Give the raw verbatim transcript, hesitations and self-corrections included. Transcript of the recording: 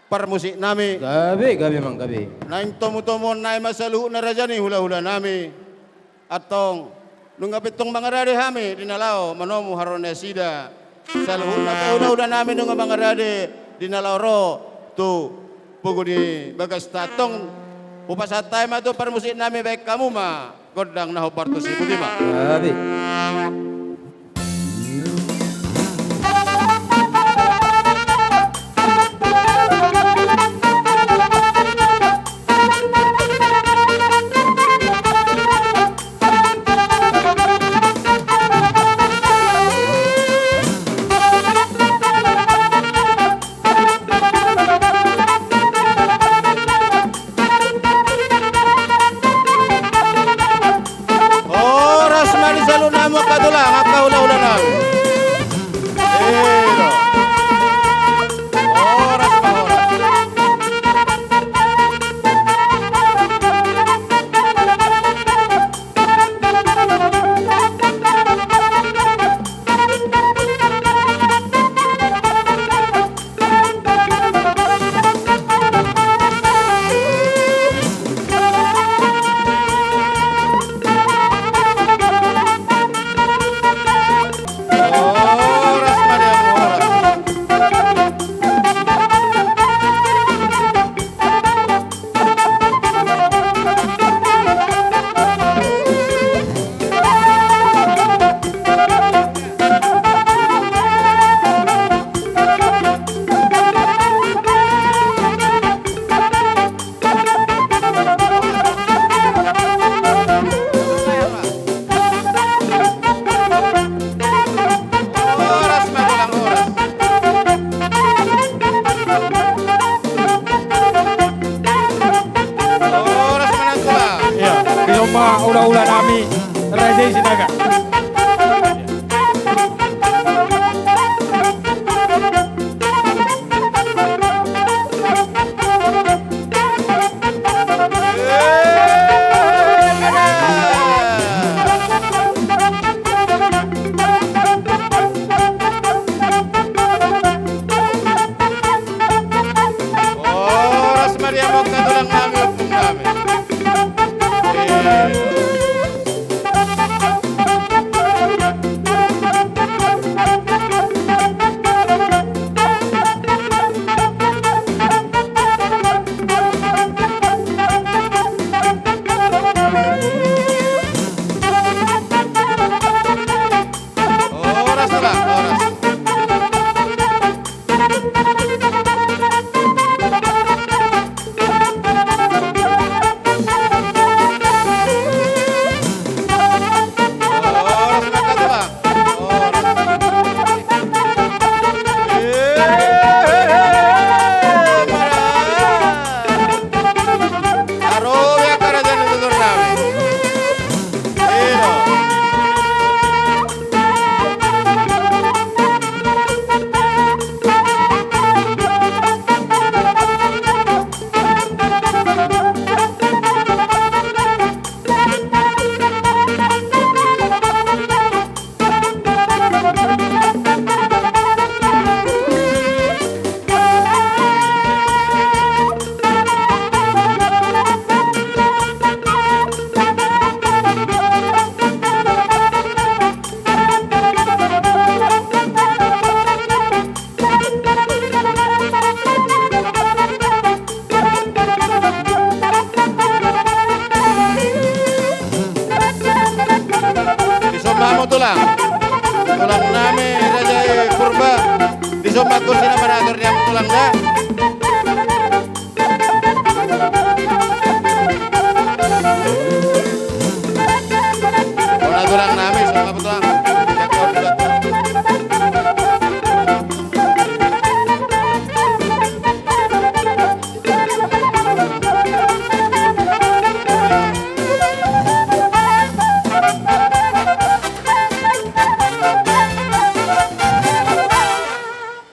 parmusik nami. Gabe, gabe, amang, gabe. Naeng tomutomuon nai ma saluhutna raja ni hulahula nami. Antong, nunga pe tong mangarade hami di na laho manomu haroro nasida. Saluhutna pe hulahula nami nunga mangarade di na laho ro tu pogu ni bagasta, antong. Hupasahat hami ma tu parmusik nami, baen hamu ma gondang na hombar tusi, boti ma. Gabe. Horas ma di saluhutna hamu angka tulang, angka hulahula nami. Elo. Horas ma, horas. Horas ma nang tulang. Iya, di somba hulahula nami, Raja i Sinaga. Horas ma di hamu angka tulang nami, ompung nami. Horas, horas, horas. Di somba hamu tulang. Tulang nami Raja i Purba. Di somba kursi na maratur di hamu tulang da.